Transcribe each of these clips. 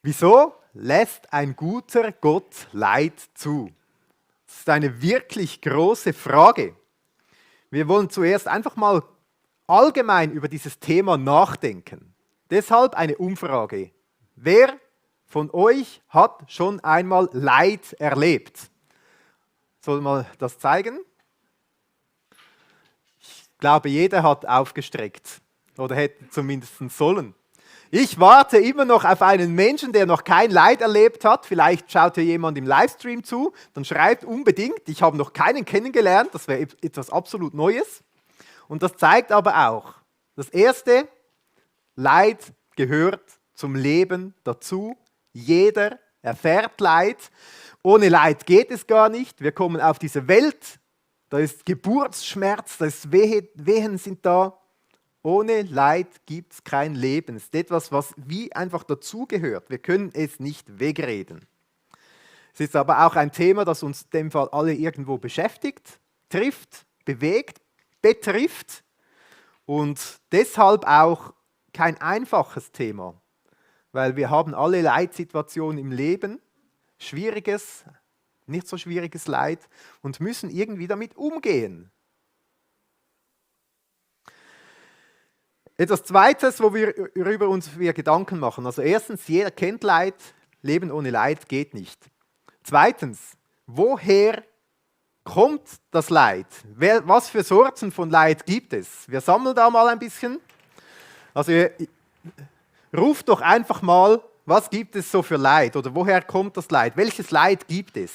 Wieso lässt ein guter Gott Leid zu? Das ist eine wirklich große Frage. Wir wollen zuerst einfach mal allgemein über dieses Thema nachdenken. Deshalb eine Umfrage. Wer von euch hat schon einmal Leid erlebt? Soll mal das zeigen? Ich glaube, jeder hat aufgestreckt oder hätte zumindest sollen. Ich warte immer noch auf einen Menschen, der noch kein Leid erlebt hat. Vielleicht schaut hier jemand im Livestream zu. Dann schreibt unbedingt, ich habe noch keinen kennengelernt. Das wäre etwas absolut Neues. Und das zeigt aber auch, das Erste, Leid gehört zum Leben dazu. Jeder erfährt Leid. Ohne Leid geht es gar nicht. Wir kommen auf diese Welt. Da ist Geburtsschmerz, da ist Wehen sind da. Ohne Leid gibt es kein Leben. Es ist etwas, was wie einfach dazugehört. Wir können es nicht wegreden. Es ist aber auch ein Thema, das uns in dem Fall alle irgendwo beschäftigt, trifft, bewegt, betrifft und deshalb auch kein einfaches Thema, weil wir haben alle Leitsituationen im Leben, schwieriges, nicht so schwieriges Leid und müssen irgendwie damit umgehen. Etwas Zweites, worüber wir Gedanken machen. Also erstens, jeder kennt Leid, Leben ohne Leid geht nicht. Zweitens, woher kommt das Leid? Was für Sorten von Leid gibt es? Wir sammeln da mal ein bisschen. Also ruft doch einfach mal, was gibt es so für Leid oder woher kommt das Leid? Welches Leid gibt es?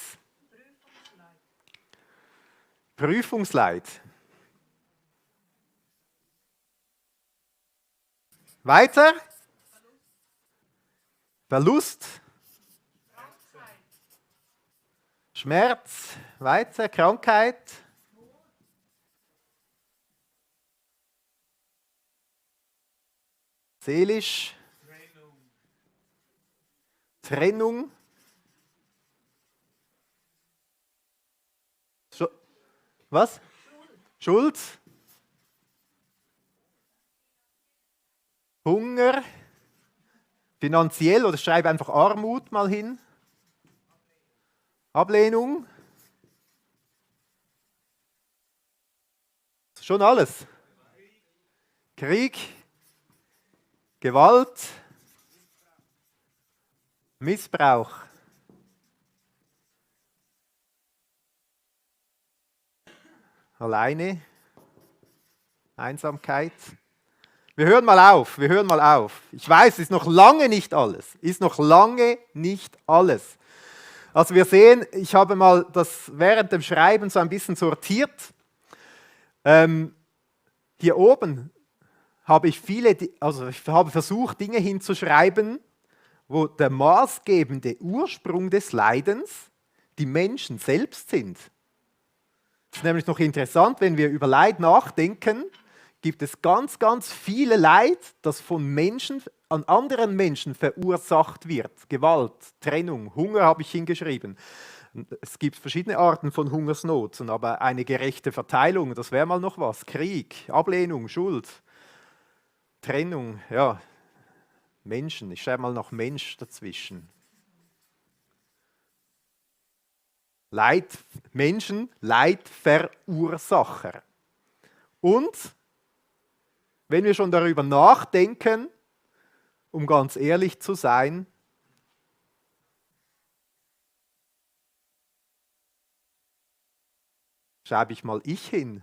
Prüfungsleid. Weiter? Verlust. Schmerz. Weiter. Krankheit. Seelisch. Trennung. Was? Schuld. Hunger, finanziell oder schreibe einfach Armut mal hin. Ablehnung. Schon alles. Krieg, Gewalt, Missbrauch. Alleine, Einsamkeit. Wir hören mal auf. Ich weiß, es ist noch lange nicht alles. Also wir sehen, ich habe mal das während dem Schreiben so ein bisschen sortiert. Hier oben habe ich ich habe versucht, Dinge hinzuschreiben, wo der maßgebende Ursprung des Leidens die Menschen selbst sind. Das ist nämlich noch interessant, wenn wir über Leid nachdenken, gibt es ganz, ganz viele Leid, das von Menschen an anderen Menschen verursacht wird. Gewalt, Trennung, Hunger habe ich hingeschrieben. Es gibt verschiedene Arten von Hungersnot, aber eine gerechte Verteilung, das wäre mal noch was. Krieg, Ablehnung, Schuld, Trennung, ja, Menschen. Ich schreibe mal noch Mensch dazwischen. Leid, Menschen, Leidverursacher. Und wenn wir schon darüber nachdenken, um ganz ehrlich zu sein, schreibe ich mal ich hin.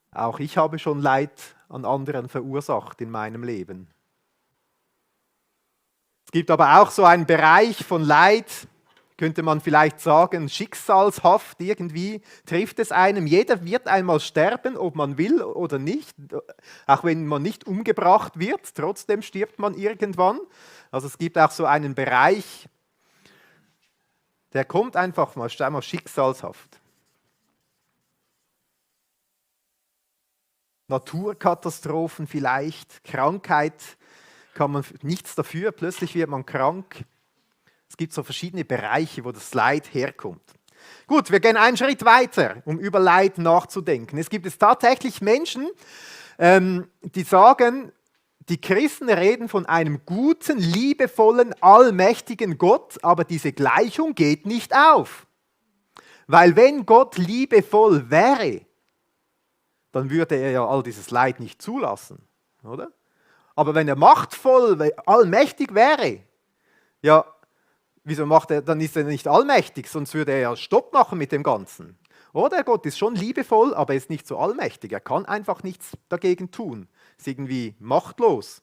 Auch ich habe schon Leid an anderen verursacht in meinem Leben. Es gibt aber auch so einen Bereich von Leid, könnte man vielleicht sagen, schicksalshaft irgendwie trifft es einem. Jeder wird einmal sterben, ob man will oder nicht. Auch wenn man nicht umgebracht wird, trotzdem stirbt man irgendwann. Also es gibt auch so einen Bereich, der kommt einfach mal, stell mal schicksalshaft. Naturkatastrophen vielleicht, Krankheit, kann man nichts dafür, plötzlich wird man krank. Es gibt so verschiedene Bereiche, wo das Leid herkommt. Gut, wir gehen einen Schritt weiter, um über Leid nachzudenken. Es gibt tatsächlich Menschen, die sagen, Die Christen reden von einem guten, liebevollen, allmächtigen Gott, aber diese Gleichung geht nicht auf. Weil wenn Gott liebevoll wäre, dann würde er ja all dieses Leid nicht zulassen, oder? Aber wenn er machtvoll, allmächtig wäre, ja, wieso macht er, dann ist er nicht allmächtig, sonst würde er ja Stopp machen mit dem Ganzen. Oder Gott ist schon liebevoll, aber er ist nicht so allmächtig. Er kann einfach nichts dagegen tun. Ist irgendwie machtlos.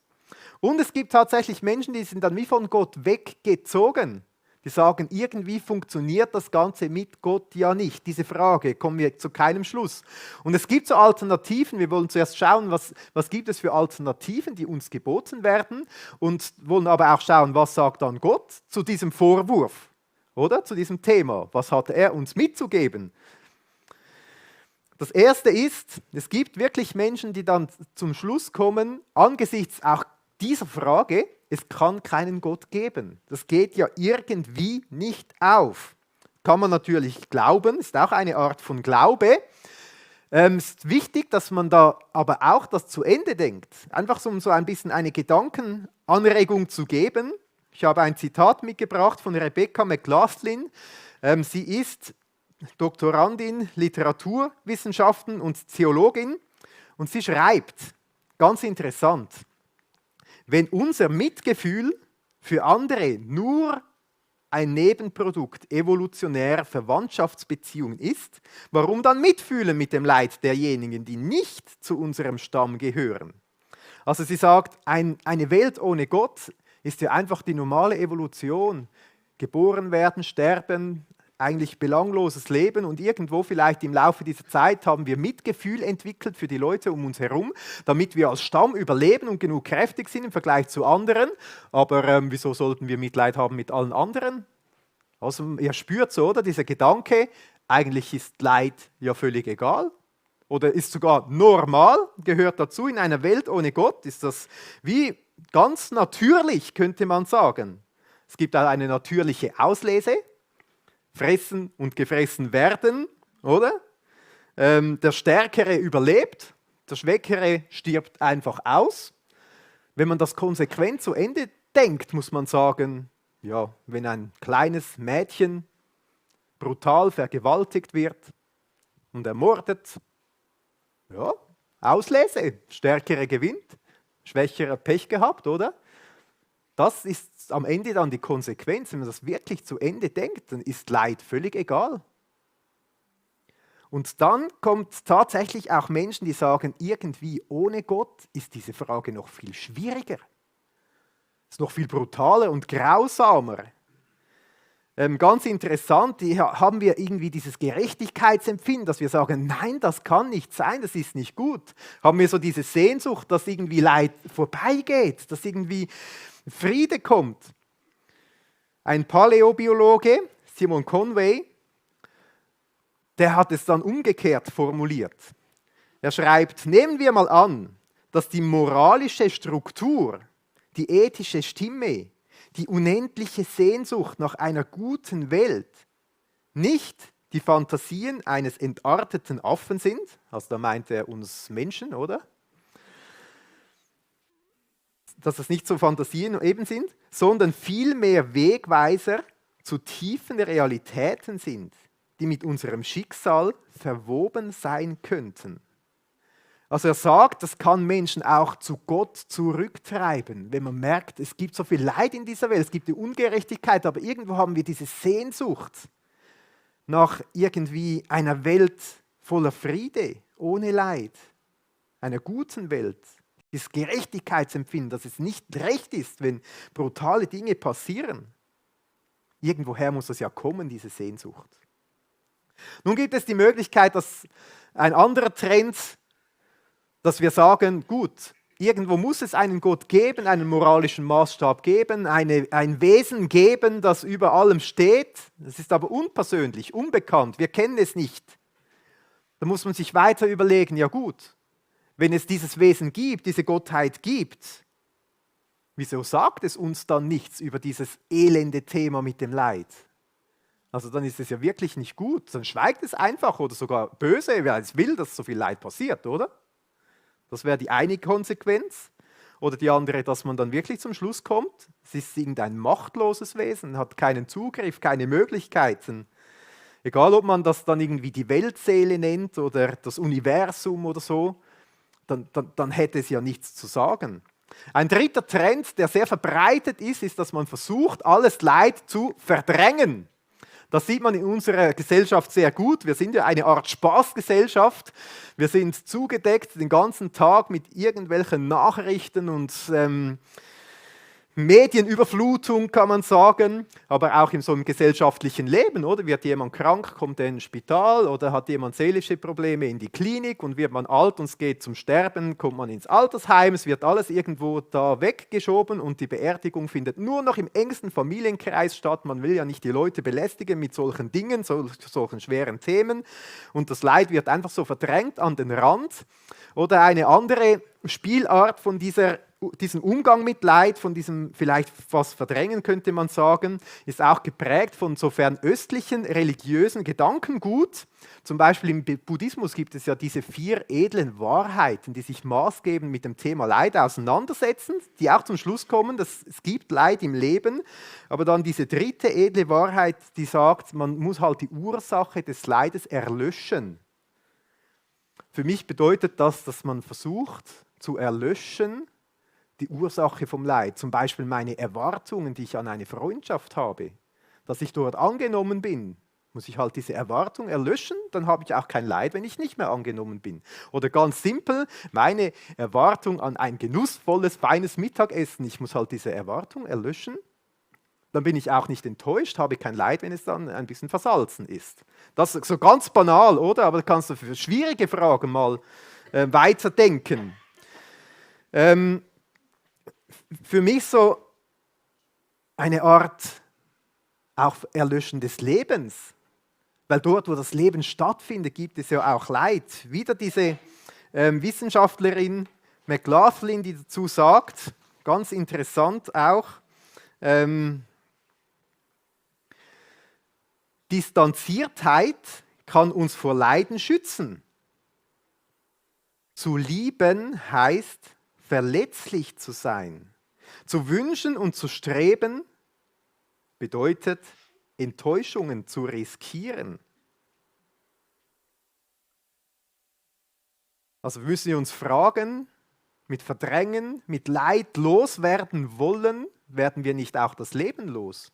Und es gibt tatsächlich Menschen, die sind dann wie von Gott weggezogen. Die sagen, irgendwie funktioniert das Ganze mit Gott ja nicht. Diese Frage, kommen wir zu keinem Schluss. Und es gibt so Alternativen. Wir wollen zuerst schauen, was gibt es für Alternativen, die uns geboten werden. Und wollen aber auch schauen, was sagt dann Gott zu diesem Vorwurf, oder zu diesem Thema. Was hat er uns mitzugeben? Das Erste ist, es gibt wirklich Menschen, die dann zum Schluss kommen, angesichts auch dieser Frage, es kann keinen Gott geben. Das geht ja irgendwie nicht auf. Kann man natürlich glauben, ist auch eine Art von Glaube. Ist wichtig, dass man da aber auch das zu Ende denkt. Einfach so, um so ein bisschen eine Gedankenanregung zu geben. Ich habe ein Zitat mitgebracht von Rebecca McLaughlin. Sie ist Doktorandin Literaturwissenschaften und Theologin und sie schreibt, ganz interessant, wenn unser Mitgefühl für andere nur ein Nebenprodukt evolutionärer Verwandtschaftsbeziehungen ist, warum dann mitfühlen mit dem Leid derjenigen, die nicht zu unserem Stamm gehören? Also sie sagt, eine Welt ohne Gott ist ja einfach die normale Evolution. Geboren werden, sterben, eigentlich belangloses Leben und irgendwo vielleicht im Laufe dieser Zeit haben wir Mitgefühl entwickelt für die Leute um uns herum, damit wir als Stamm überleben und genug kräftig sind im Vergleich zu anderen. Aber wieso sollten wir Mitleid haben mit allen anderen? Also ihr spürt so, oder? Dieser Gedanke, eigentlich ist Leid ja völlig egal oder ist sogar normal, gehört dazu. In einer Welt ohne Gott ist das wie ganz natürlich, könnte man sagen. Es gibt auch eine natürliche Auslese. Fressen und gefressen werden, oder? Der Stärkere überlebt, der Schwächere stirbt einfach aus. Wenn man das konsequent zu Ende denkt, muss man sagen, ja, wenn ein kleines Mädchen brutal vergewaltigt wird und ermordet, ja, Auslese, Stärkere gewinnt, Schwächerer Pech gehabt, oder? Das ist am Ende dann die Konsequenz. Wenn man das wirklich zu Ende denkt, dann ist Leid völlig egal. Und dann kommt tatsächlich auch Menschen, die sagen, irgendwie ohne Gott ist diese Frage noch viel schwieriger. Ist noch viel brutaler und grausamer. Ganz interessant, hier haben wir irgendwie dieses Gerechtigkeitsempfinden, dass wir sagen, nein, das kann nicht sein, das ist nicht gut. Haben wir so diese Sehnsucht, dass irgendwie Leid vorbeigeht, dass irgendwie Friede kommt. Ein Paläobiologe, Simon Conway, der hat es dann umgekehrt formuliert. Er schreibt, nehmen wir mal an, dass die moralische Struktur, die ethische Stimme, die unendliche Sehnsucht nach einer guten Welt nicht die Fantasien eines entarteten Affen sind, also da meint er uns Menschen, oder? Dass das nicht so Fantasien eben sind, sondern vielmehr Wegweiser zu tiefen Realitäten sind, die mit unserem Schicksal verwoben sein könnten. Also er sagt, das kann Menschen auch zu Gott zurücktreiben, wenn man merkt, es gibt so viel Leid in dieser Welt, es gibt die Ungerechtigkeit, aber irgendwo haben wir diese Sehnsucht nach irgendwie einer Welt voller Friede, ohne Leid, einer guten Welt. Das Gerechtigkeitsempfinden, dass es nicht recht ist, wenn brutale Dinge passieren. Irgendwoher muss das ja kommen, diese Sehnsucht. Nun gibt es die Möglichkeit, dass ein anderer Trend, dass wir sagen, gut, irgendwo muss es einen Gott geben, einen moralischen Maßstab geben, ein Wesen geben, das über allem steht. Das ist aber unpersönlich, unbekannt, wir kennen es nicht. Da muss man sich weiter überlegen, ja gut, wenn es dieses Wesen gibt, diese Gottheit gibt, wieso sagt es uns dann nichts über dieses elende Thema mit dem Leid? Also dann ist es ja wirklich nicht gut, dann schweigt es einfach oder sogar böse, wer es will, dass so viel Leid passiert, oder? Das wäre die eine Konsequenz. Oder die andere, dass man dann wirklich zum Schluss kommt, es ist irgendein machtloses Wesen, hat keinen Zugriff, keine Möglichkeiten. Egal, ob man das dann irgendwie die Weltseele nennt oder das Universum oder so, dann hätte es ja nichts zu sagen. Ein dritter Trend, der sehr verbreitet ist, dass man versucht, alles Leid zu verdrängen. Das sieht man in unserer Gesellschaft sehr gut. Wir sind ja eine Art Spaßgesellschaft. Wir sind zugedeckt den ganzen Tag mit irgendwelchen Nachrichten und Medienüberflutung, kann man sagen, aber auch in so einem gesellschaftlichen Leben, oder? Wird jemand krank, kommt er ins Spital oder hat jemand seelische Probleme in die Klinik und wird man alt und es geht zum Sterben, kommt man ins Altersheim, es wird alles irgendwo da weggeschoben und die Beerdigung findet nur noch im engsten Familienkreis statt. Man will ja nicht die Leute belästigen mit solchen Dingen, solchen schweren Themen und das Leid wird einfach so verdrängt an den Rand. Oder eine andere Spielart von diesem Umgang mit Leid, von diesem vielleicht fast Verdrängen könnte man sagen, ist auch geprägt von so fernöstlichen religiösen Gedankengut. Zum Beispiel im Buddhismus gibt es ja diese 4 edlen Wahrheiten, die sich maßgebend mit dem Thema Leid auseinandersetzen, die auch zum Schluss kommen, dass es gibt Leid im Leben, aber dann diese 3. edle Wahrheit, die sagt, man muss halt die Ursache des Leides erlöschen. Für mich bedeutet das, dass man versucht zu erlöschen, die Ursache vom Leid, zum Beispiel meine Erwartungen, die ich an eine Freundschaft habe, dass ich dort angenommen bin, muss ich halt diese Erwartung erlöschen, dann habe ich auch kein Leid, wenn ich nicht mehr angenommen bin. Oder ganz simpel, meine Erwartung an ein genussvolles, feines Mittagessen, ich muss halt diese Erwartung erlöschen, dann bin ich auch nicht enttäuscht, habe kein Leid, wenn es dann ein bisschen versalzen ist. Das ist so ganz banal, oder? Aber da kannst du für schwierige Fragen mal weiterdenken. Für mich so eine Art auch Erlöschen des Lebens, weil dort, wo das Leben stattfindet, gibt es ja auch Leid. Wieder diese Wissenschaftlerin McLaughlin, die dazu sagt, ganz interessant auch, Distanziertheit kann uns vor Leiden schützen. Zu lieben heißt, verletzlich zu sein. Zu wünschen und zu streben bedeutet, Enttäuschungen zu riskieren. Also müssen wir uns fragen, mit Verdrängen, mit Leid loswerden wollen, werden wir nicht auch das Leben los?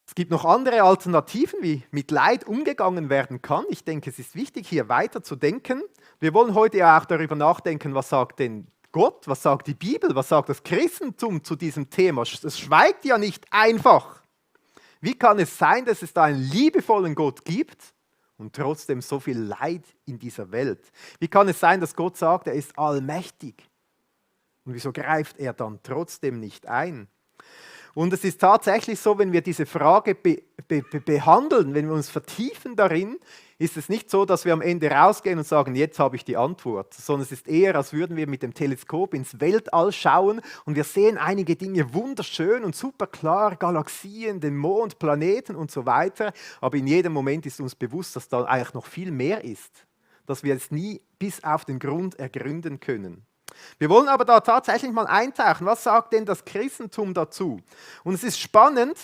Es gibt noch andere Alternativen, wie mit Leid umgegangen werden kann. Ich denke, es ist wichtig, hier weiter zu denken. Wir wollen heute ja auch darüber nachdenken, was sagt denn Gott, was sagt die Bibel, was sagt das Christentum zu diesem Thema. Es schweigt ja nicht einfach. Wie kann es sein, dass es da einen liebevollen Gott gibt und trotzdem so viel Leid in dieser Welt? Wie kann es sein, dass Gott sagt, er ist allmächtig? Und wieso greift er dann trotzdem nicht ein? Und es ist tatsächlich so, wenn wir diese Frage behandeln, wenn wir uns vertiefen darin, ist es nicht so, dass wir am Ende rausgehen und sagen, jetzt habe ich die Antwort, sondern es ist eher, als würden wir mit dem Teleskop ins Weltall schauen und wir sehen einige Dinge wunderschön und super klar, Galaxien, den Mond, Planeten und so weiter, aber in jedem Moment ist uns bewusst, dass da eigentlich noch viel mehr ist, dass wir es nie bis auf den Grund ergründen können. Wir wollen aber da tatsächlich mal eintauchen. Was sagt denn das Christentum dazu? Und es ist spannend,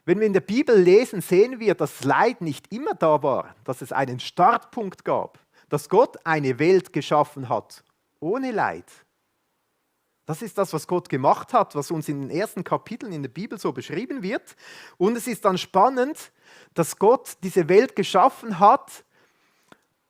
wenn wir in der Bibel lesen, sehen wir, dass Leid nicht immer da war, dass es einen Startpunkt gab, dass Gott eine Welt geschaffen hat ohne Leid. Das ist das, was Gott gemacht hat, was uns in den ersten Kapiteln in der Bibel so beschrieben wird. Und es ist dann spannend, dass Gott diese Welt geschaffen hat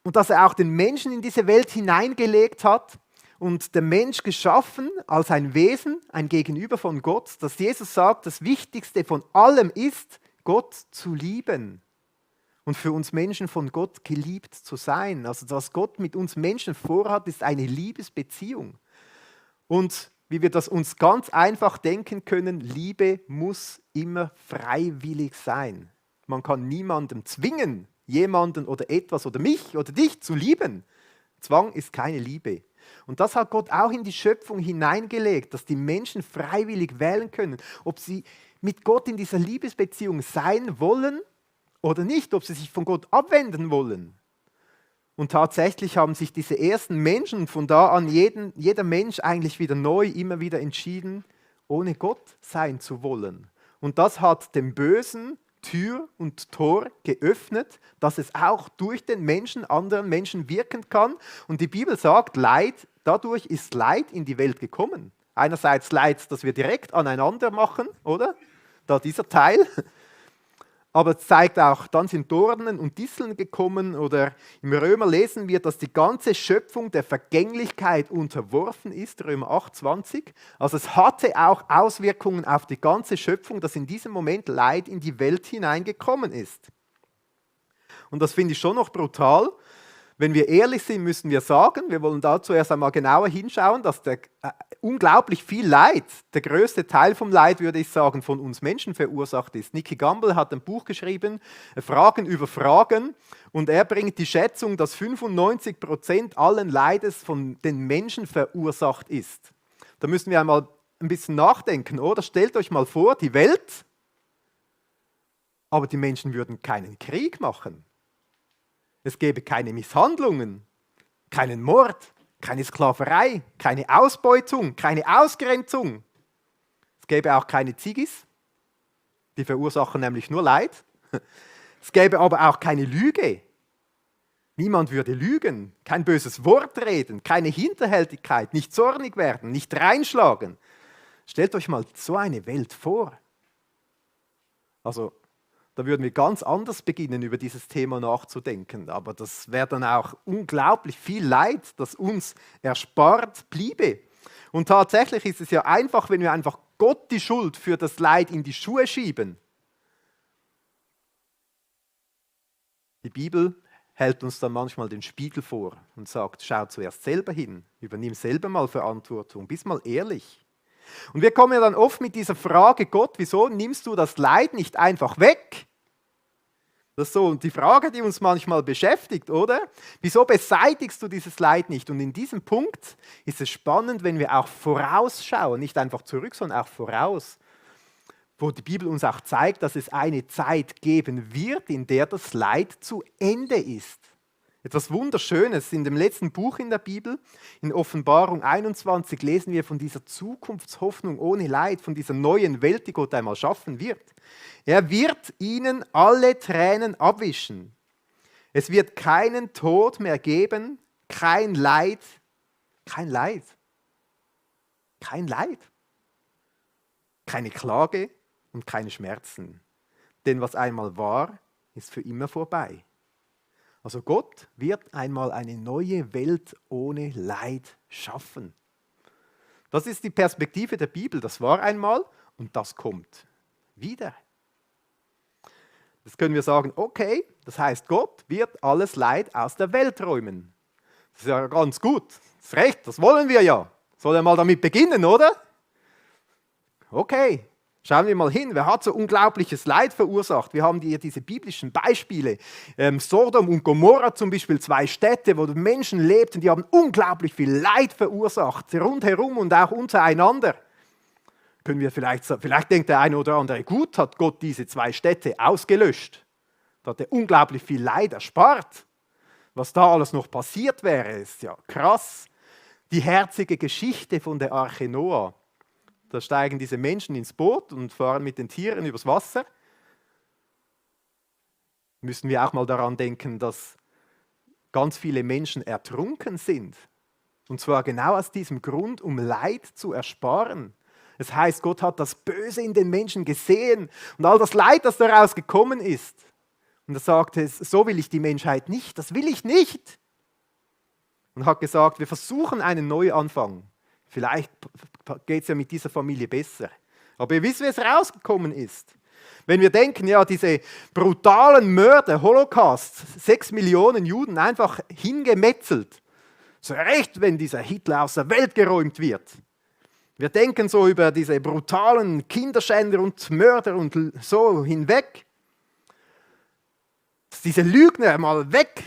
und dass er auch den Menschen in diese Welt hineingelegt hat. Und der Mensch geschaffen als ein Wesen, ein Gegenüber von Gott, dass Jesus sagt, das Wichtigste von allem ist, Gott zu lieben und für uns Menschen von Gott geliebt zu sein. Also was Gott mit uns Menschen vorhat, ist eine Liebesbeziehung. Und wie wir das uns ganz einfach denken können, Liebe muss immer freiwillig sein. Man kann niemandem zwingen, jemanden oder etwas oder mich oder dich zu lieben. Zwang ist keine Liebe. Und das hat Gott auch in die Schöpfung hineingelegt, dass die Menschen freiwillig wählen können, ob sie mit Gott in dieser Liebesbeziehung sein wollen oder nicht, ob sie sich von Gott abwenden wollen. Und tatsächlich haben sich diese ersten Menschen von da an, jeder Mensch eigentlich wieder neu, immer wieder entschieden, ohne Gott sein zu wollen. Und das hat dem Bösen Tür und Tor geöffnet, dass es auch durch den Menschen, anderen Menschen wirken kann. Und die Bibel sagt, dadurch ist Leid in die Welt gekommen. Einerseits Leid, das wir direkt aneinander machen, oder? Da dieser Teil. Aber es zeigt auch, dann sind Dornen und Disteln gekommen, oder im Römer lesen wir, dass die ganze Schöpfung der Vergänglichkeit unterworfen ist, Römer 8,20. Also es hatte auch Auswirkungen auf die ganze Schöpfung, dass in diesem Moment Leid in die Welt hineingekommen ist. Und das finde ich schon noch brutal. Wenn wir ehrlich sind, müssen wir sagen, wir wollen da zuerst einmal genauer hinschauen, dass unglaublich viel Leid, der größte Teil vom Leid, würde ich sagen, von uns Menschen verursacht ist. Nicky Gamble hat ein Buch geschrieben, Fragen über Fragen, und er bringt die Schätzung, dass 95% allen Leides von den Menschen verursacht ist. Da müssen wir einmal ein bisschen nachdenken, oder? Stellt euch mal vor, die Welt, aber die Menschen würden keinen Krieg machen. Es gäbe keine Misshandlungen, keinen Mord, keine Sklaverei, keine Ausbeutung, keine Ausgrenzung. Es gäbe auch keine Ziggis, die verursachen nämlich nur Leid. Es gäbe aber auch keine Lüge. Niemand würde lügen, kein böses Wort reden, keine Hinterhältigkeit, nicht zornig werden, nicht reinschlagen. Stellt euch mal so eine Welt vor. Also, da würden wir ganz anders beginnen, über dieses Thema nachzudenken. Aber das wäre dann auch unglaublich viel Leid, das uns erspart bliebe. Und tatsächlich ist es ja einfach, wenn wir einfach Gott die Schuld für das Leid in die Schuhe schieben. Die Bibel hält uns dann manchmal den Spiegel vor und sagt, schau zuerst selber hin, übernimm selber mal Verantwortung, bist mal ehrlich. Und wir kommen ja dann oft mit dieser Frage, Gott, wieso nimmst du das Leid nicht einfach weg? Das ist so die Frage, die uns manchmal beschäftigt, oder? Wieso beseitigst du dieses Leid nicht? Und in diesem Punkt ist es spannend, wenn wir auch vorausschauen, nicht einfach zurück, sondern auch voraus, wo die Bibel uns auch zeigt, dass es eine Zeit geben wird, in der das Leid zu Ende ist. Etwas Wunderschönes in dem letzten Buch in der Bibel, in Offenbarung 21, lesen wir von dieser Zukunftshoffnung ohne Leid, von dieser neuen Welt, die Gott einmal schaffen wird. Er wird ihnen alle Tränen abwischen. Es wird keinen Tod mehr geben, kein Leid, kein Leid, kein Leid, keine Klage und keine Schmerzen. Denn was einmal war, ist für immer vorbei. Also Gott wird einmal eine neue Welt ohne Leid schaffen. Das ist die Perspektive der Bibel. Das war einmal und das kommt wieder. Jetzt können wir sagen, okay, das heißt, Gott wird alles Leid aus der Welt räumen. Das ist ja ganz gut. Das ist recht, das wollen wir ja. Soll er mal damit beginnen, oder? Okay. Schauen wir mal hin, wer hat so unglaubliches Leid verursacht? Wir haben hier diese biblischen Beispiele. Sodom und Gomorra zum Beispiel, 2 Städte, wo Menschen lebten, die haben unglaublich viel Leid verursacht, rundherum und auch untereinander. Können wir vielleicht denkt der eine oder andere, gut, hat Gott diese 2 Städte ausgelöscht. Da hat er unglaublich viel Leid erspart. Was da alles noch passiert wäre, ist ja krass. Die herzige Geschichte von der Arche Noah. Da steigen diese Menschen ins Boot und fahren mit den Tieren übers Wasser. Müssen wir auch mal daran denken, dass ganz viele Menschen ertrunken sind. Und zwar genau aus diesem Grund, um Leid zu ersparen. Es heißt, Gott hat das Böse in den Menschen gesehen und all das Leid, das daraus gekommen ist. Und er sagte, so will ich die Menschheit nicht, das will ich nicht. Und hat gesagt, wir versuchen einen Neuanfang. Vielleicht geht es ja mit dieser Familie besser. Aber ihr wisst, wie es rausgekommen ist. Wenn wir denken, ja, diese brutalen Mörder, Holocaust, 6 Millionen Juden einfach hingemetzelt. So recht, wenn dieser Hitler aus der Welt geräumt wird. Wir denken so über diese brutalen Kinderschänder und Mörder und so hinweg. Dass diese Lügner mal weg,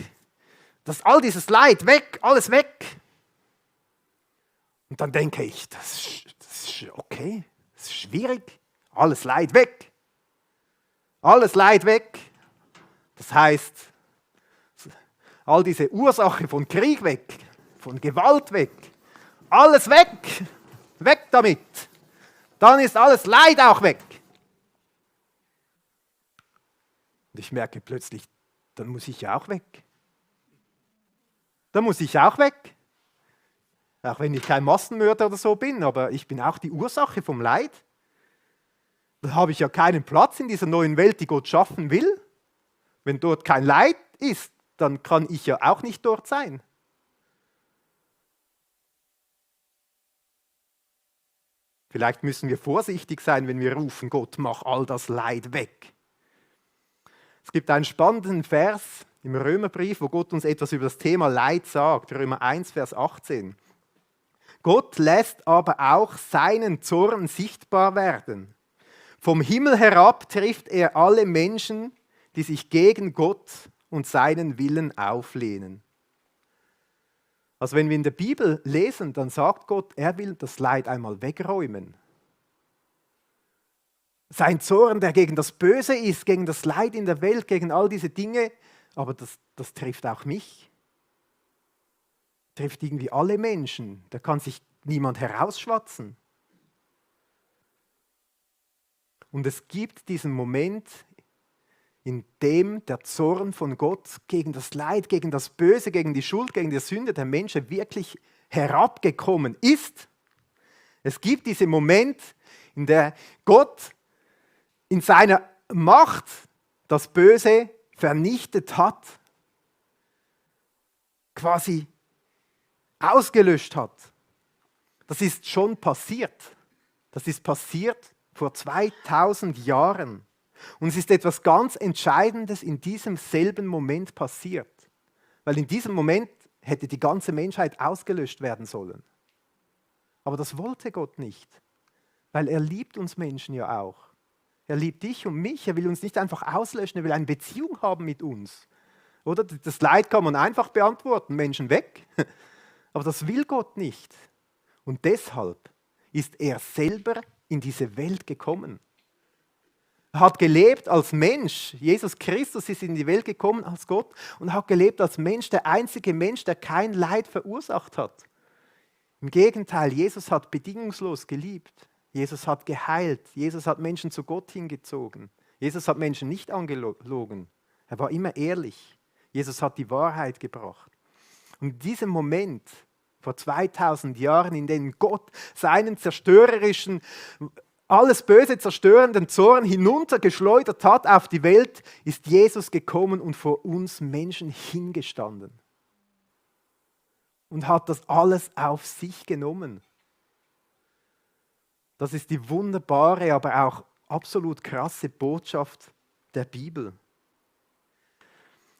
dass all dieses Leid weg, alles weg. Und dann denke ich, das ist okay, das ist schwierig, alles Leid weg. Alles Leid weg. Das heißt, all diese Ursache von Krieg weg, von Gewalt weg, alles weg, weg damit. Dann ist alles Leid auch weg. Und ich merke plötzlich, dann muss ich ja auch weg. Dann muss ich auch weg. Auch wenn ich kein Massenmörder oder so bin, aber ich bin auch die Ursache vom Leid. Da habe ich ja keinen Platz in dieser neuen Welt, die Gott schaffen will. Wenn dort kein Leid ist, dann kann ich ja auch nicht dort sein. Vielleicht müssen wir vorsichtig sein, wenn wir rufen, Gott, mach all das Leid weg. Es gibt einen spannenden Vers im Römerbrief, wo Gott uns etwas über das Thema Leid sagt. Römer 1, Vers 18. Gott lässt aber auch seinen Zorn sichtbar werden. Vom Himmel herab trifft er alle Menschen, die sich gegen Gott und seinen Willen auflehnen. Also wenn wir in der Bibel lesen, dann sagt Gott, er will das Leid einmal wegräumen. Sein Zorn, der gegen das Böse ist, gegen das Leid in der Welt, gegen all diese Dinge, aber das trifft auch mich. Trifft irgendwie alle Menschen. Da kann sich niemand herausschwatzen. Und es gibt diesen Moment, in dem der Zorn von Gott gegen das Leid, gegen das Böse, gegen die Schuld, gegen die Sünde der Menschen wirklich herabgekommen ist. Es gibt diesen Moment, in der Gott in seiner Macht das Böse vernichtet hat, quasi ausgelöscht hat. Das ist schon passiert. Das ist passiert vor 2000 Jahren. Und es ist etwas ganz Entscheidendes in diesem selben Moment passiert. Weil in diesem Moment hätte die ganze Menschheit ausgelöscht werden sollen. Aber das wollte Gott nicht. Weil er liebt uns Menschen ja auch. Er liebt dich und mich. Er will uns nicht einfach auslöschen. Er will eine Beziehung haben mit uns. Oder? Das Leid kann man einfach beantworten. Menschen weg. Aber das will Gott nicht. Und deshalb ist er selber in diese Welt gekommen. Er hat gelebt als Mensch. Jesus Christus ist in die Welt gekommen als Gott und hat gelebt als Mensch, der einzige Mensch, der kein Leid verursacht hat. Im Gegenteil, Jesus hat bedingungslos geliebt. Jesus hat geheilt. Jesus hat Menschen zu Gott hingezogen. Jesus hat Menschen nicht angelogen. Er war immer ehrlich. Jesus hat die Wahrheit gebracht. Und in diesem Moment, vor 2000 Jahren, in dem Gott seinen zerstörerischen, alles Böse zerstörenden Zorn hinuntergeschleudert hat auf die Welt, ist Jesus gekommen und vor uns Menschen hingestanden. Und hat das alles auf sich genommen. Das ist die wunderbare, aber auch absolut krasse Botschaft der Bibel.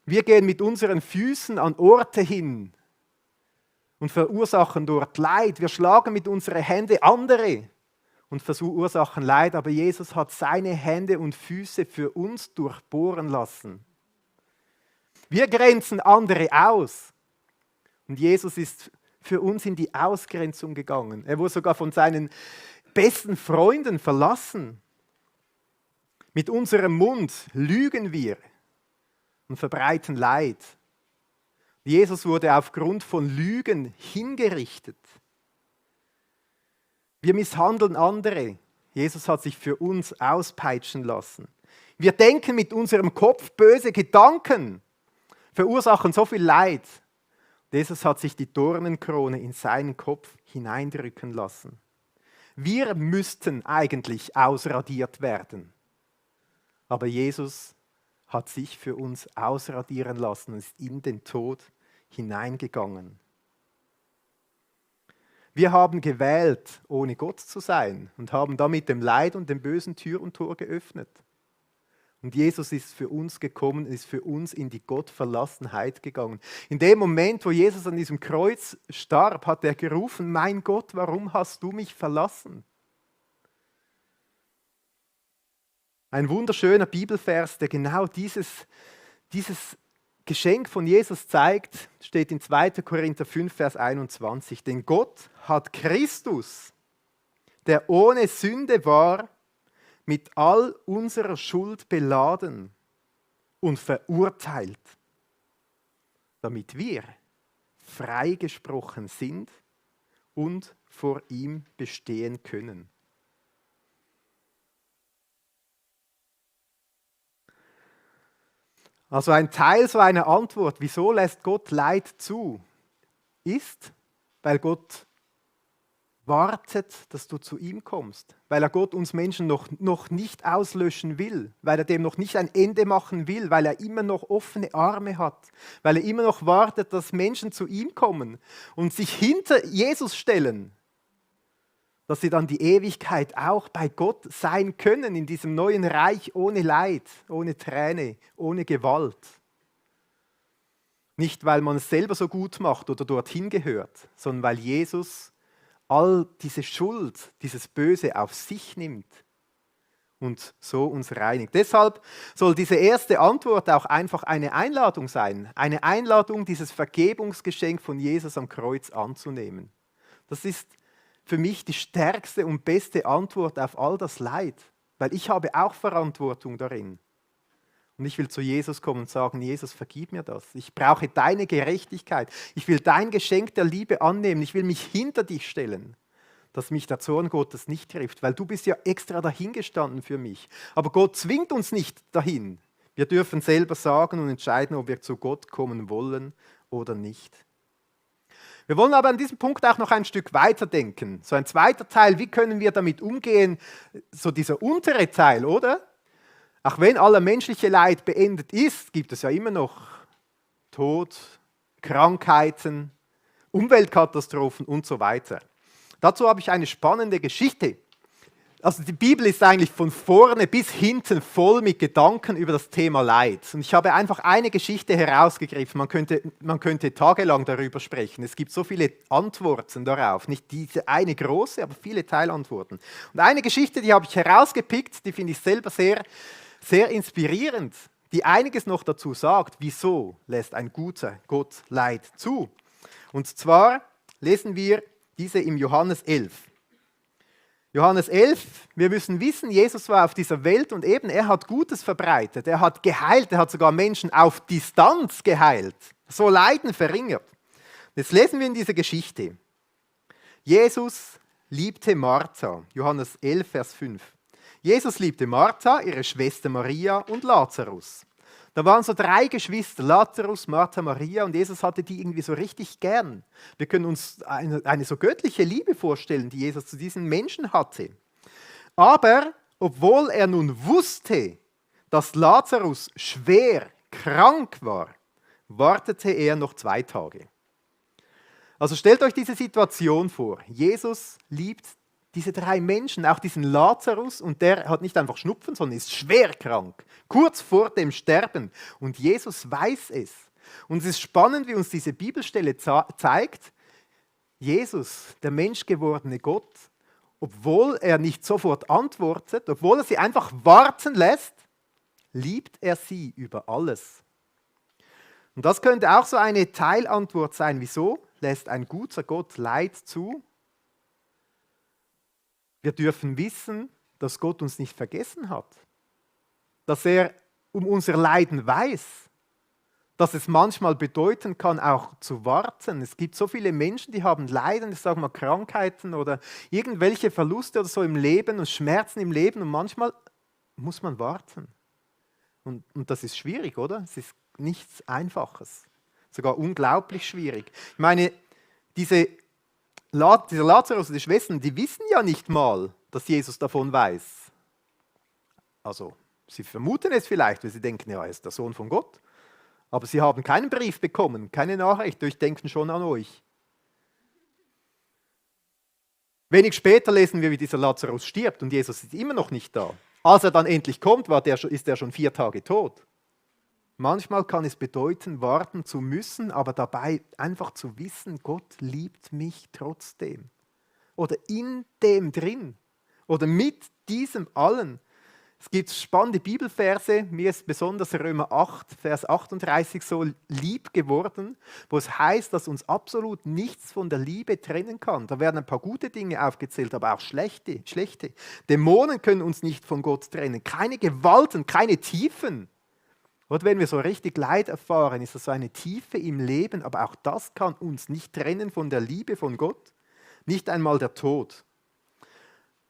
Wir gehen mit unseren Füßen an Orte hin und verursachen dort Leid. Wir schlagen mit unseren Händen andere und verursachen Leid, aber Jesus hat seine Hände und Füße für uns durchbohren lassen. Wir grenzen andere aus und Jesus ist für uns in die Ausgrenzung gegangen. Er wurde sogar von seinen besten Freunden verlassen. Mit unserem Mund lügen wir und verbreiten Leid. Jesus wurde aufgrund von Lügen hingerichtet. Wir misshandeln andere. Jesus hat sich für uns auspeitschen lassen. Wir denken mit unserem Kopf böse Gedanken, verursachen so viel Leid. Jesus hat sich die Dornenkrone in seinen Kopf hineindrücken lassen. Wir müssten eigentlich ausradiert werden. Aber Jesus hat sich für uns ausradieren lassen und ist in den Tod hineingegangen. Wir haben gewählt, ohne Gott zu sein und haben damit dem Leid und dem Bösen Tür und Tor geöffnet. Und Jesus ist für uns gekommen, ist für uns in die Gottverlassenheit gegangen. In dem Moment, wo Jesus an diesem Kreuz starb, hat er gerufen, mein Gott, warum hast du mich verlassen? Ein wunderschöner Bibelvers, der genau dieses Geschenk von Jesus zeigt, steht in 2. Korinther 5, Vers 21. Denn Gott hat Christus, der ohne Sünde war, mit all unserer Schuld beladen und verurteilt. damit wir freigesprochen sind und vor ihm bestehen können. Also ein Teil so einer Antwort, wieso lässt Gott Leid zu, ist, weil Gott wartet, dass du zu ihm kommst, weil er Gott uns Menschen noch nicht auslöschen will, weil er dem noch nicht ein Ende machen will, weil er immer noch offene Arme hat, weil er immer noch wartet, dass Menschen zu ihm kommen und sich hinter Jesus stellen, dass sie dann die Ewigkeit auch bei Gott sein können, in diesem neuen Reich ohne Leid, ohne Träne, ohne Gewalt. Nicht, weil man es selber so gut macht oder dorthin gehört, sondern weil Jesus all diese Schuld, dieses Böse auf sich nimmt und so uns reinigt. Deshalb soll diese erste Antwort auch einfach eine Einladung sein. Eine Einladung, dieses Vergebungsgeschenk von Jesus am Kreuz anzunehmen. Das ist für mich die stärkste und beste Antwort auf all das Leid, weil ich habe auch Verantwortung darin. Und ich will zu Jesus kommen und sagen, Jesus, vergib mir das. Ich brauche deine Gerechtigkeit. Ich will dein Geschenk der Liebe annehmen. Ich will mich hinter dich stellen, dass mich der Zorn Gottes nicht trifft, weil du bist ja extra dahingestanden für mich. Aber Gott zwingt uns nicht dahin. Wir dürfen selber sagen und entscheiden, ob wir zu Gott kommen wollen oder nicht. Wir wollen aber an diesem Punkt auch noch ein Stück weiterdenken. So ein zweiter Teil, wie können wir damit umgehen? So dieser untere Teil, oder? Auch wenn aller menschliche Leid beendet ist, gibt es ja immer noch Tod, Krankheiten, Umweltkatastrophen und so weiter. Dazu habe ich eine spannende Geschichte. Also die Bibel ist eigentlich von vorne bis hinten voll mit Gedanken über das Thema Leid. Und ich habe einfach eine Geschichte herausgegriffen. Man könnte tagelang darüber sprechen. Es gibt so viele Antworten darauf. Nicht diese eine große, aber viele Teilantworten. Und eine Geschichte, die habe ich herausgepickt, die finde ich selber sehr, sehr inspirierend, die einiges noch dazu sagt, wieso lässt ein guter Gott Leid zu. Und zwar lesen wir diese im Johannes 11. Johannes 11, wir müssen wissen, Jesus war auf dieser Welt und eben, er hat Gutes verbreitet, er hat geheilt, er hat sogar Menschen auf Distanz geheilt, so Leiden verringert. Jetzt lesen wir in dieser Geschichte. Jesus liebte Martha, Johannes 11, Vers 5. Jesus liebte Martha, ihre Schwester Maria und Lazarus. Da waren so 3 Geschwister, Lazarus, Martha, Maria, und Jesus hatte die irgendwie so richtig gern. Wir können uns eine so göttliche Liebe vorstellen, die Jesus zu diesen Menschen hatte. Aber obwohl er nun wusste, dass Lazarus schwer krank war, wartete er noch 2 Tage. Also stellt euch diese Situation vor. Jesus liebt diese 3 Menschen, auch diesen Lazarus, und der hat nicht einfach Schnupfen, sondern ist schwer krank, kurz vor dem Sterben. Und Jesus weiß es. Und es ist spannend, wie uns diese Bibelstelle zeigt, Jesus, der menschgewordene Gott, obwohl er nicht sofort antwortet, obwohl er sie einfach warten lässt, liebt er sie über alles. Und das könnte auch so eine Teilantwort sein. Wieso lässt ein guter Gott Leid zu? Wir dürfen wissen, dass Gott uns nicht vergessen hat, dass er um unser Leiden weiß, dass es manchmal bedeuten kann, auch zu warten. Es gibt so viele Menschen, die haben Leiden, ich sage mal Krankheiten oder irgendwelche Verluste oder so im Leben und Schmerzen im Leben und manchmal muss man warten. Und das ist schwierig, oder? Es ist nichts Einfaches, sogar unglaublich schwierig. Ich meine, dieser Lazarus und die Schwestern, die wissen ja nicht mal, dass Jesus davon weiß. Also, sie vermuten es vielleicht, weil sie denken, ja, er ist der Sohn von Gott. Aber sie haben keinen Brief bekommen, keine Nachricht, die denken schon an euch. Wenig später lesen wir, wie dieser Lazarus stirbt und Jesus ist immer noch nicht da. Als er dann endlich kommt, ist er schon 4 Tage tot. Manchmal kann es bedeuten, warten zu müssen, aber dabei einfach zu wissen, Gott liebt mich trotzdem. Oder in dem drin. Oder mit diesem allen. Es gibt spannende Bibelverse, mir ist besonders Römer 8, Vers 38 so lieb geworden, wo es heißt, dass uns absolut nichts von der Liebe trennen kann. Da werden ein paar gute Dinge aufgezählt, aber auch schlechte. Dämonen können uns nicht von Gott trennen, keine Gewalten, keine Tiefen. Oder wenn wir so richtig Leid erfahren, ist das so eine Tiefe im Leben, aber auch das kann uns nicht trennen von der Liebe von Gott, nicht einmal der Tod.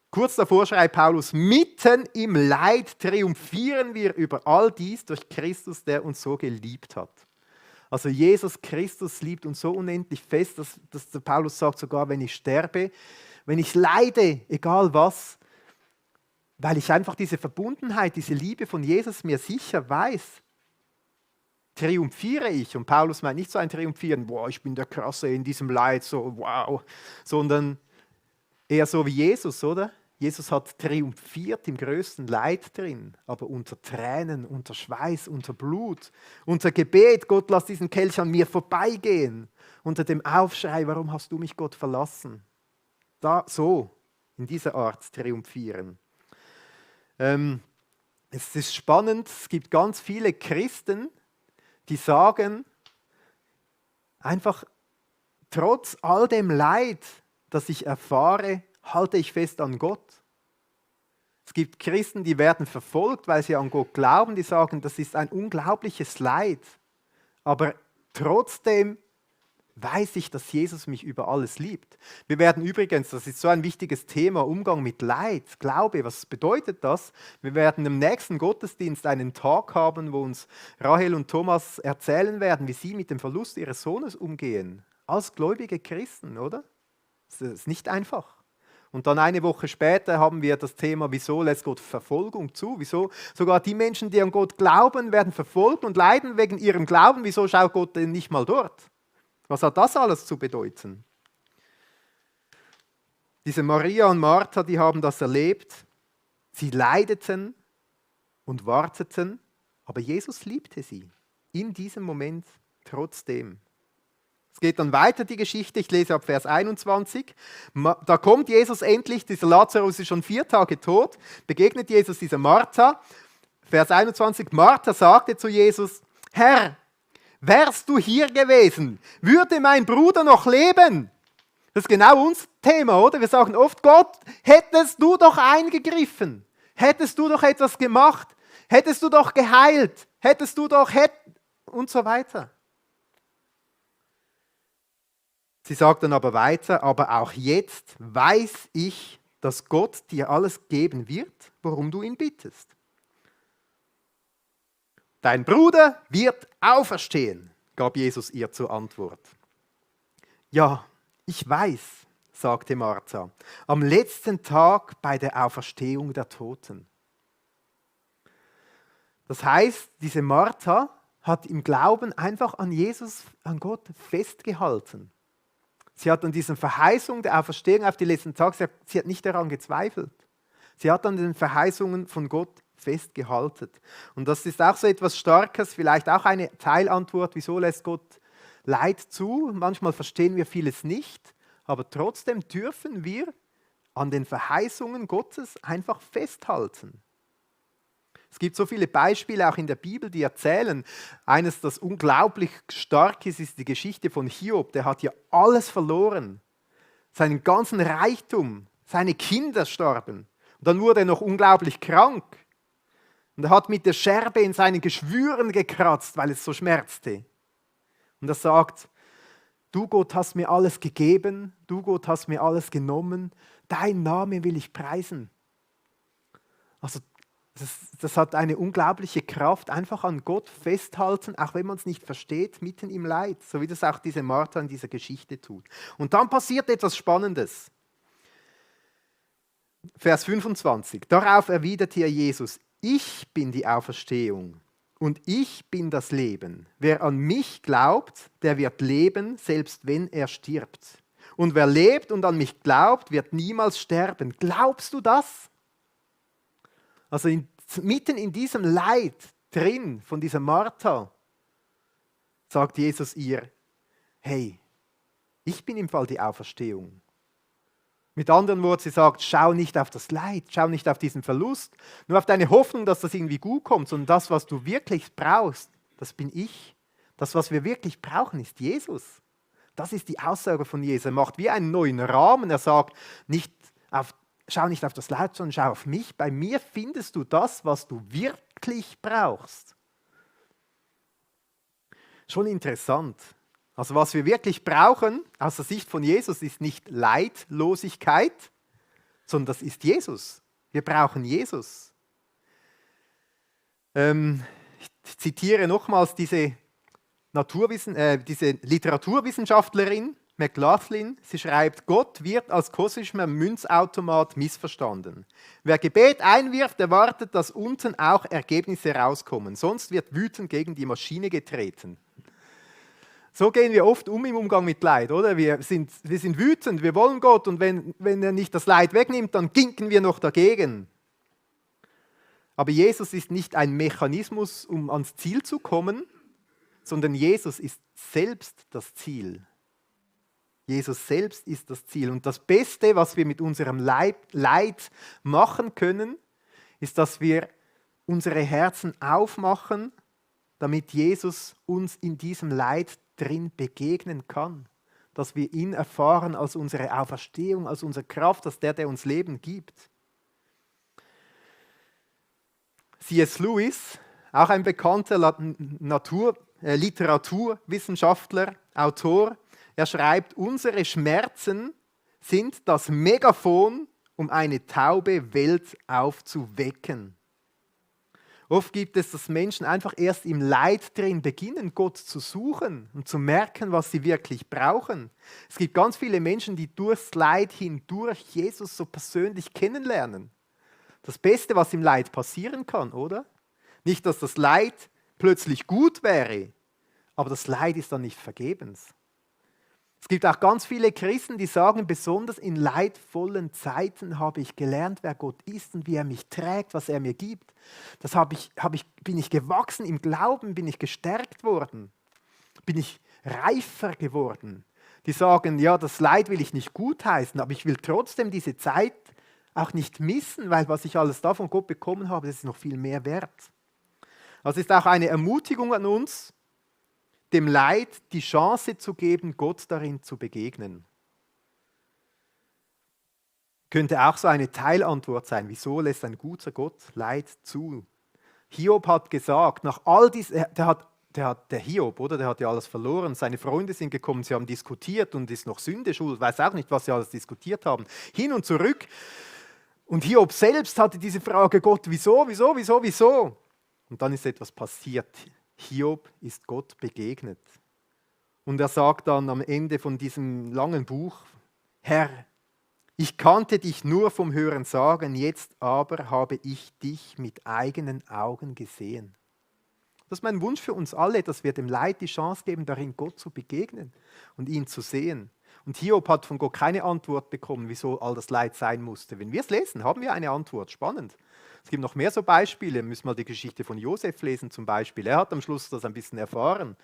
Kurz davor schreibt Paulus, mitten im Leid triumphieren wir über all dies durch Christus, der uns so geliebt hat. Also Jesus Christus liebt uns so unendlich fest, dass der Paulus sagt, sogar wenn ich sterbe, wenn ich leide, egal was, weil ich einfach diese Verbundenheit, diese Liebe von Jesus mir sicher weiß, triumphiere ich. Und Paulus meint nicht so ein Triumphieren, boah, ich bin der Krasse in diesem Leid, so wow, sondern eher so wie Jesus, oder? Jesus hat triumphiert im größten Leid drin, aber unter Tränen, unter Schweiß, unter Blut, unter Gebet, Gott, lass diesen Kelch an mir vorbeigehen, unter dem Aufschrei, warum hast du mich, Gott, verlassen? Da so, in dieser Art triumphieren. Es ist spannend, es gibt ganz viele Christen, die sagen, einfach trotz all dem Leid, das ich erfahre, halte ich fest an Gott. Es gibt Christen, die werden verfolgt, weil sie an Gott glauben, die sagen, das ist ein unglaubliches Leid. Aber trotzdem weiß ich, dass Jesus mich über alles liebt. Wir werden übrigens, das ist so ein wichtiges Thema, Umgang mit Leid, Glaube, was bedeutet das? Wir werden im nächsten Gottesdienst einen Tag haben, wo uns Rahel und Thomas erzählen werden, wie sie mit dem Verlust ihres Sohnes umgehen. Als gläubige Christen, oder? Das ist nicht einfach. Und dann eine Woche später haben wir das Thema, wieso lässt Gott Verfolgung zu? Wieso sogar die Menschen, die an Gott glauben, werden verfolgt und leiden wegen ihrem Glauben. Wieso schaut Gott denn nicht mal dort? Was hat das alles zu bedeuten? Diese Maria und Martha, die haben das erlebt. Sie leideten und warteten, aber Jesus liebte sie in diesem Moment trotzdem. Es geht dann weiter, die Geschichte. Ich lese ab Vers 21. Da kommt Jesus endlich, dieser Lazarus ist schon 4 Tage tot, begegnet Jesus dieser Martha. Vers 21, Martha sagte zu Jesus, Herr, wärst du hier gewesen, würde mein Bruder noch leben? Das ist genau unser Thema, oder? Wir sagen oft, Gott, hättest du doch eingegriffen, hättest du doch etwas gemacht, hättest du doch geheilt, hättest du doch und so weiter. Sie sagt dann aber weiter, aber auch jetzt weiß ich, dass Gott dir alles geben wird, worum du ihn bittest. Dein Bruder wird auferstehen, gab Jesus ihr zur Antwort. Ja, ich weiß, sagte Martha, am letzten Tag bei der Auferstehung der Toten. Das heißt, diese Martha hat im Glauben einfach an Jesus, an Gott festgehalten. Sie hat an diesen Verheißungen der Auferstehung auf die letzten Tage, sie hat nicht daran gezweifelt. Sie hat an den Verheißungen von Gott festgehalten. Und das ist auch so etwas Starkes, vielleicht auch eine Teilantwort, wieso lässt Gott Leid zu? Manchmal verstehen wir vieles nicht, aber trotzdem dürfen wir an den Verheißungen Gottes einfach festhalten. Es gibt so viele Beispiele auch in der Bibel, die erzählen. Eines, das unglaublich stark ist, ist die Geschichte von Hiob. Der hat ja alles verloren. Seinen ganzen Reichtum, seine Kinder starben. Und dann wurde er noch unglaublich krank. Und er hat mit der Scherbe in seinen Geschwüren gekratzt, weil es so schmerzte. Und er sagt, du Gott hast mir alles gegeben, du Gott hast mir alles genommen, dein Name will ich preisen. Also das hat eine unglaubliche Kraft, einfach an Gott festhalten, auch wenn man es nicht versteht, mitten im Leid, so wie das auch diese Martha in dieser Geschichte tut. Und dann passiert etwas Spannendes. Vers 25, darauf erwiderte Jesus, ich bin die Auferstehung und ich bin das Leben. Wer an mich glaubt, der wird leben, selbst wenn er stirbt. Und wer lebt und an mich glaubt, wird niemals sterben. Glaubst du das? Also mitten in diesem Leid drin von dieser Martha sagt Jesus ihr, hey, ich bin im Fall die Auferstehung. Mit anderen Worten, sie sagt, schau nicht auf das Leid, schau nicht auf diesen Verlust, nur auf deine Hoffnung, dass das irgendwie gut kommt, sondern das, was du wirklich brauchst, das bin ich. Das, was wir wirklich brauchen, ist Jesus. Das ist die Aussage von Jesus. Er macht wie einen neuen Rahmen. Er sagt, schau nicht auf das Leid, sondern schau auf mich. Bei mir findest du das, was du wirklich brauchst. Schon interessant. Also was wir wirklich brauchen aus der Sicht von Jesus ist nicht Leidlosigkeit, sondern das ist Jesus. Wir brauchen Jesus. Ich zitiere nochmals diese Literaturwissenschaftlerin McLaughlin. Sie schreibt, Gott wird als kosmischer Münzautomat missverstanden. Wer Gebet einwirft, erwartet, dass unten auch Ergebnisse rauskommen. Sonst wird wütend gegen die Maschine getreten. So gehen wir oft im Umgang mit Leid, oder? Wir sind wütend, wir wollen Gott und wenn er nicht das Leid wegnimmt, dann ginken wir noch dagegen. Aber Jesus ist nicht ein Mechanismus, um ans Ziel zu kommen, sondern Jesus ist selbst das Ziel. Jesus selbst ist das Ziel. Und das Beste, was wir mit unserem Leid machen können, ist, dass wir unsere Herzen aufmachen, damit Jesus uns in diesem Leid drin begegnen kann. Dass wir ihn erfahren als unsere Auferstehung, als unsere Kraft, als der uns Leben gibt. C.S. Lewis, auch ein bekannter Literaturwissenschaftler, Autor, er schreibt, unsere Schmerzen sind das Megafon, um eine taube Welt aufzuwecken. Oft gibt es, dass Menschen einfach erst im Leid drin beginnen, Gott zu suchen und zu merken, was sie wirklich brauchen. Es gibt ganz viele Menschen, die durchs Leid hindurch Jesus so persönlich kennenlernen. Das Beste, was im Leid passieren kann, oder? Nicht, dass das Leid plötzlich gut wäre, aber das Leid ist dann nicht vergebens. Es gibt auch ganz viele Christen, die sagen, besonders in leidvollen Zeiten habe ich gelernt, wer Gott ist und wie er mich trägt, was er mir gibt. Bin ich gewachsen im Glauben, bin ich gestärkt worden, bin ich reifer geworden. Die sagen, ja, das Leid will ich nicht gutheißen, aber ich will trotzdem diese Zeit auch nicht missen, weil was ich alles da von Gott bekommen habe, das ist noch viel mehr wert. Also ist auch eine Ermutigung an uns, dem Leid die Chance zu geben, Gott darin zu begegnen. Könnte auch so eine Teilantwort sein. Wieso lässt ein guter Gott Leid zu? Hiob hat gesagt, nach all diesem, der Hiob, oder? Der hat ja alles verloren. Seine Freunde sind gekommen, sie haben diskutiert und ist noch Sünde schuld, weiß auch nicht, was sie alles diskutiert haben. Hin und zurück. Und Hiob selbst hatte diese Frage, Gott, wieso? Und dann ist etwas passiert. Hiob ist Gott begegnet. Und er sagt dann am Ende von diesem langen Buch, Herr, ich kannte dich nur vom Hören sagen, jetzt aber habe ich dich mit eigenen Augen gesehen. Das ist mein Wunsch für uns alle, dass wir dem Leid die Chance geben, darin Gott zu begegnen und ihn zu sehen. Und Hiob hat von Gott keine Antwort bekommen, wieso all das Leid sein musste. Wenn wir es lesen, haben wir eine Antwort. Spannend. Es gibt noch mehr so Beispiele. Wir müssen mal die Geschichte von Josef lesen zum Beispiel. Er hat am Schluss das ein bisschen erfahren.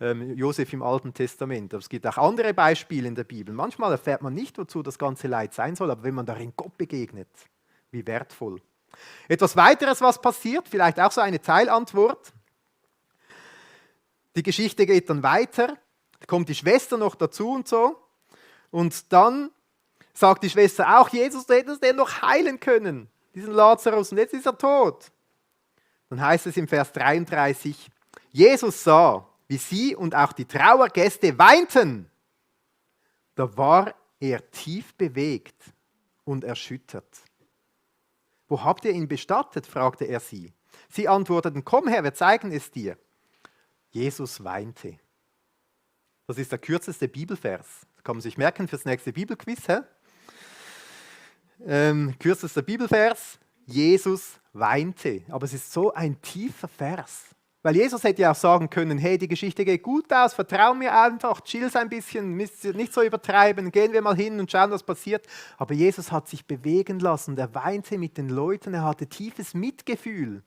Josef im Alten Testament. Aber es gibt auch andere Beispiele in der Bibel. Manchmal erfährt man nicht, wozu das ganze Leid sein soll, aber wenn man darin Gott begegnet, wie wertvoll. Etwas weiteres, was passiert, vielleicht auch so eine Teilantwort. Die Geschichte geht dann weiter. Da kommt die Schwester noch dazu und so. Und dann sagt die Schwester auch, Jesus, du hättest den noch heilen können, diesen Lazarus, und jetzt ist er tot. Dann heißt es im Vers 33, Jesus sah, wie sie und auch die Trauergäste weinten. Da war er tief bewegt und erschüttert. Wo habt ihr ihn bestattet? Fragte er sie. Sie antworteten, komm her, wir zeigen es dir. Jesus weinte. Das ist der kürzeste Bibelvers. Das kann man sich merken fürs nächste Bibelquiz. Kürzester Bibelvers, Jesus weinte. Aber es ist so ein tiefer Vers. Weil Jesus hätte ja auch sagen können, hey, die Geschichte geht gut aus, vertrau mir einfach, chill's ein bisschen, nicht so übertreiben, gehen wir mal hin und schauen, was passiert. Aber Jesus hat sich bewegen lassen, er weinte mit den Leuten, er hatte tiefes Mitgefühl.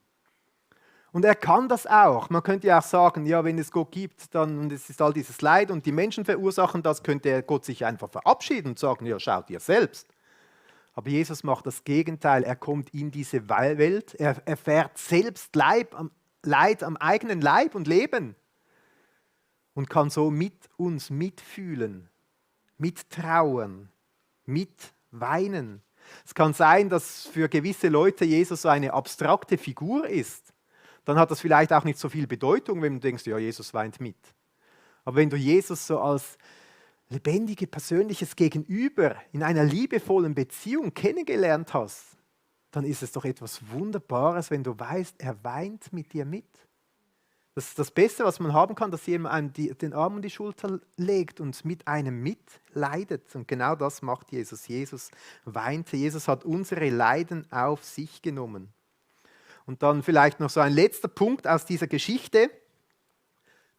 Und er kann das auch. Man könnte ja auch sagen, ja, wenn es Gott gibt, dann und es ist all dieses Leid und die Menschen verursachen das, könnte Gott sich einfach verabschieden und sagen, ja, schaut ihr selbst. Aber Jesus macht das Gegenteil. Er kommt in diese Welt, er erfährt selbst Leid am eigenen Leib und Leben und kann so mit uns mitfühlen, mittrauern, mitweinen. Es kann sein, dass für gewisse Leute Jesus so eine abstrakte Figur ist. dann hat das vielleicht auch nicht so viel Bedeutung, wenn du denkst, ja, Jesus weint mit. Aber wenn du Jesus so als lebendige, persönliches Gegenüber in einer liebevollen Beziehung kennengelernt hast, dann ist es doch etwas Wunderbares, wenn du weißt, er weint mit dir mit. Das ist das Beste, was man haben kann, dass jemand einem den Arm um die Schulter legt und mit einem mitleidet. Und genau das macht Jesus. Jesus weinte. Jesus hat unsere Leiden auf sich genommen. Und dann vielleicht noch so ein letzter Punkt aus dieser Geschichte.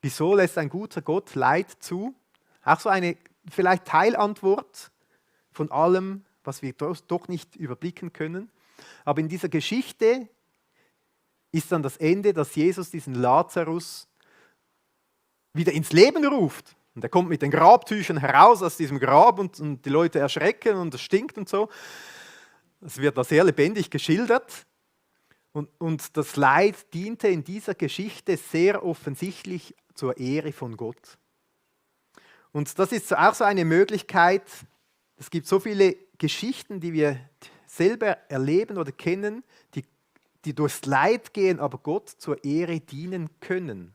Wieso lässt ein guter Gott Leid zu? Auch so eine vielleicht Teilantwort von allem, was wir doch nicht überblicken können. Aber in dieser Geschichte ist dann das Ende, dass Jesus diesen Lazarus wieder ins Leben ruft. Und er kommt mit den Grabtüchern heraus aus diesem Grab und die Leute erschrecken und es stinkt und so. Es wird da sehr lebendig geschildert. Und das Leid diente in dieser Geschichte sehr offensichtlich zur Ehre von Gott. Und das ist auch so eine Möglichkeit. Es gibt so viele Geschichten, die wir selber erleben oder kennen, die durchs Leid gehen, aber Gott zur Ehre dienen können.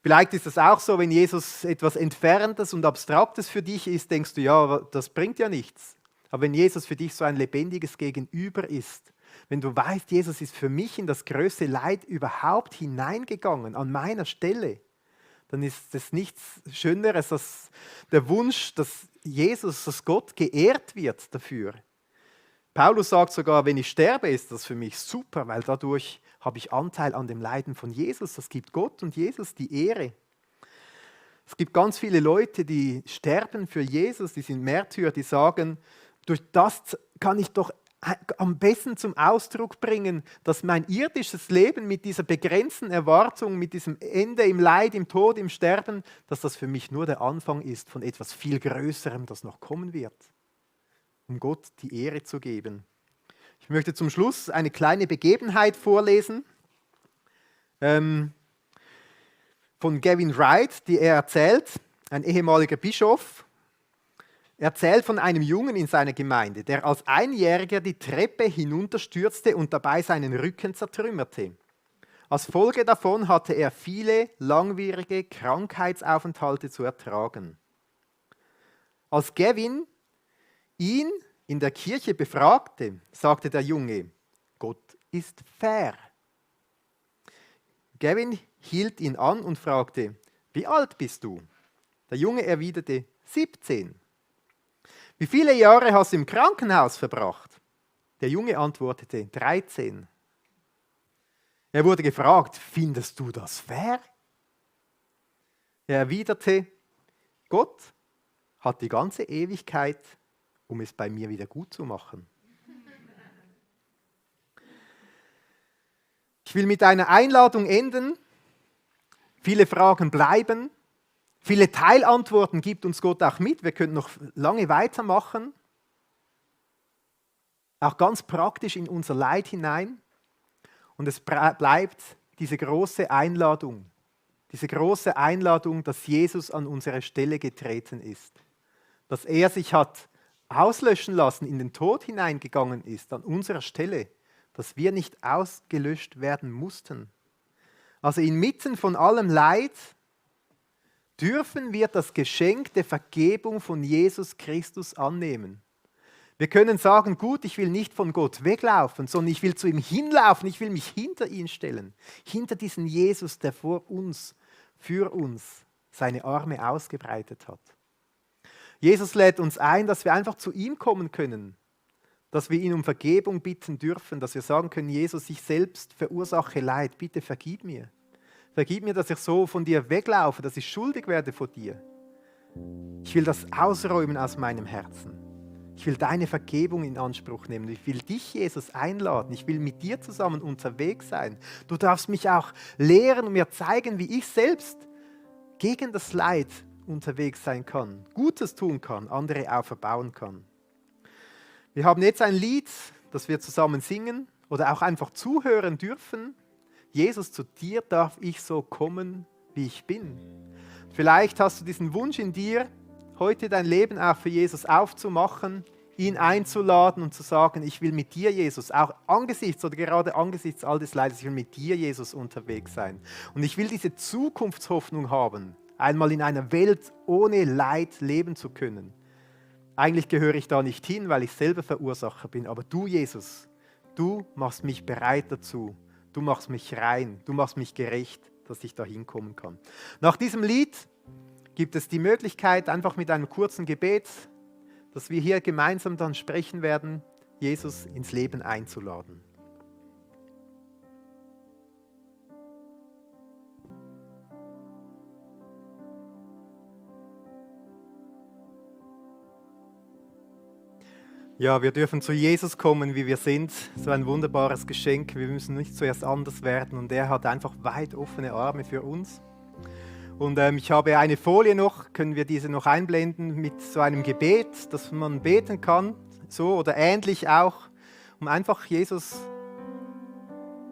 Vielleicht ist es auch so, wenn Jesus etwas Entferntes und Abstraktes für dich ist, denkst du, ja, das bringt ja nichts. Aber wenn Jesus für dich so ein lebendiges Gegenüber ist, wenn du weißt, Jesus ist für mich in das größte Leid überhaupt hineingegangen, an meiner Stelle, dann ist es nichts Schöneres als der Wunsch, dass Jesus, dass Gott geehrt wird dafür. Paulus sagt sogar, wenn ich sterbe, ist das für mich super, weil dadurch habe ich Anteil an dem Leiden von Jesus. Das gibt Gott und Jesus die Ehre. Es gibt ganz viele Leute, die sterben für Jesus, die sind Märtyrer, die sagen, durch das kann ich doch am besten zum Ausdruck bringen, dass mein irdisches Leben mit dieser begrenzten Erwartung, mit diesem Ende im Leid, im Tod, im Sterben, dass das für mich nur der Anfang ist von etwas viel Größerem, das noch kommen wird, um Gott die Ehre zu geben. Ich möchte zum Schluss eine kleine Begebenheit vorlesen von Gavin Wright, die er erzählt, ein ehemaliger Bischof. Er erzählt von einem Jungen in seiner Gemeinde, der als Einjähriger die Treppe hinunterstürzte und dabei seinen Rücken zertrümmerte. Als Folge davon hatte er viele langwierige Krankheitsaufenthalte zu ertragen. Als Gavin ihn in der Kirche befragte, sagte der Junge, Gott ist fair. Gavin hielt ihn an und fragte, wie alt bist du? Der Junge erwiderte, 17. Wie viele Jahre hast du im Krankenhaus verbracht? Der Junge antwortete, 13. Er wurde gefragt, findest du das fair? Er erwiderte, Gott hat die ganze Ewigkeit, um es bei mir wieder gut zu machen. Ich will mit einer Einladung enden. Viele Fragen bleiben. Viele Teilantworten gibt uns Gott auch mit. Wir können noch lange weitermachen. Auch ganz praktisch in unser Leid hinein. Und es bleibt diese große Einladung. Diese große Einladung, dass Jesus an unsere Stelle getreten ist. Dass er sich hat auslöschen lassen, in den Tod hineingegangen ist, an unserer Stelle. Dass wir nicht ausgelöscht werden mussten. Also inmitten von allem Leid dürfen wir das Geschenk der Vergebung von Jesus Christus annehmen. Wir können sagen, gut, ich will nicht von Gott weglaufen, sondern ich will zu ihm hinlaufen, ich will mich hinter ihn stellen. Hinter diesen Jesus, der vor uns, für uns seine Arme ausgebreitet hat. Jesus lädt uns ein, dass wir einfach zu ihm kommen können, dass wir ihn um Vergebung bitten dürfen, dass wir sagen können, Jesus, ich selbst verursache Leid, bitte vergib mir. Vergib mir, dass ich so von dir weglaufe, dass ich schuldig werde vor dir. Ich will das ausräumen aus meinem Herzen. Ich will deine Vergebung in Anspruch nehmen. Ich will dich, Jesus, einladen. Ich will mit dir zusammen unterwegs sein. Du darfst mich auch lehren und mir zeigen, wie ich selbst gegen das Leid unterwegs sein kann, Gutes tun kann, andere auferbauen kann. Wir haben jetzt ein Lied, das wir zusammen singen oder auch einfach zuhören dürfen. Jesus, zu dir darf ich so kommen, wie ich bin. Vielleicht hast du diesen Wunsch in dir, heute dein Leben auch für Jesus aufzumachen, ihn einzuladen und zu sagen, ich will mit dir, Jesus, auch angesichts oder gerade angesichts all des Leides, ich will mit dir, Jesus, unterwegs sein. Und ich will diese Zukunftshoffnung haben, einmal in einer Welt ohne Leid leben zu können. Eigentlich gehöre ich da nicht hin, weil ich selber Verursacher bin, aber du, Jesus, du machst mich bereit dazu. Du machst mich rein, du machst mich gerecht, dass ich da hinkommen kann. Nach diesem Lied gibt es die Möglichkeit, einfach mit einem kurzen Gebet, dass wir hier gemeinsam dann sprechen werden, Jesus ins Leben einzuladen. Ja, wir dürfen zu Jesus kommen, wie wir sind. So ein wunderbares Geschenk. Wir müssen nicht zuerst anders werden. Und er hat einfach weit offene Arme für uns. Und ich habe eine Folie noch, können wir diese noch einblenden, mit so einem Gebet, dass man beten kann, so oder ähnlich auch, um einfach Jesus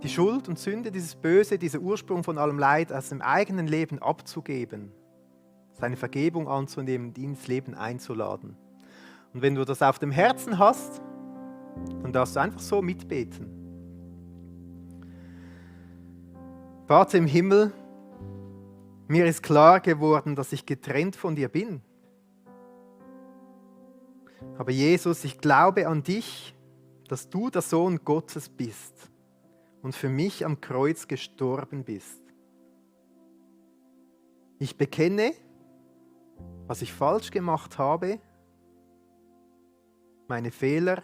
die Schuld und Sünde, dieses Böse, dieser Ursprung von allem Leid aus dem eigenen Leben abzugeben, seine Vergebung anzunehmen und ihn ins Leben einzuladen. Und wenn du das auf dem Herzen hast, dann darfst du einfach so mitbeten. Vater im Himmel, mir ist klar geworden, dass ich getrennt von dir bin. Aber Jesus, ich glaube an dich, dass du der Sohn Gottes bist und für mich am Kreuz gestorben bist. Ich bekenne, was ich falsch gemacht habe, meine Fehler,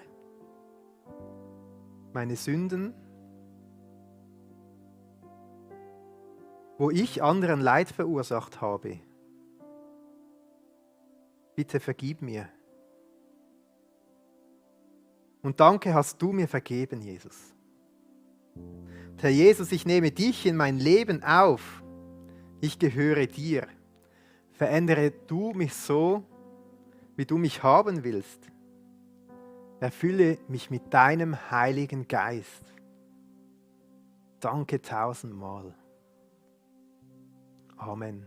meine Sünden, wo ich anderen Leid verursacht habe. Bitte vergib mir. Und danke, hast du mir vergeben, Jesus. Herr Jesus, ich nehme dich in mein Leben auf. Ich gehöre dir. Verändere du mich so, wie du mich haben willst. Erfülle mich mit deinem Heiligen Geist. Danke tausendmal. Amen.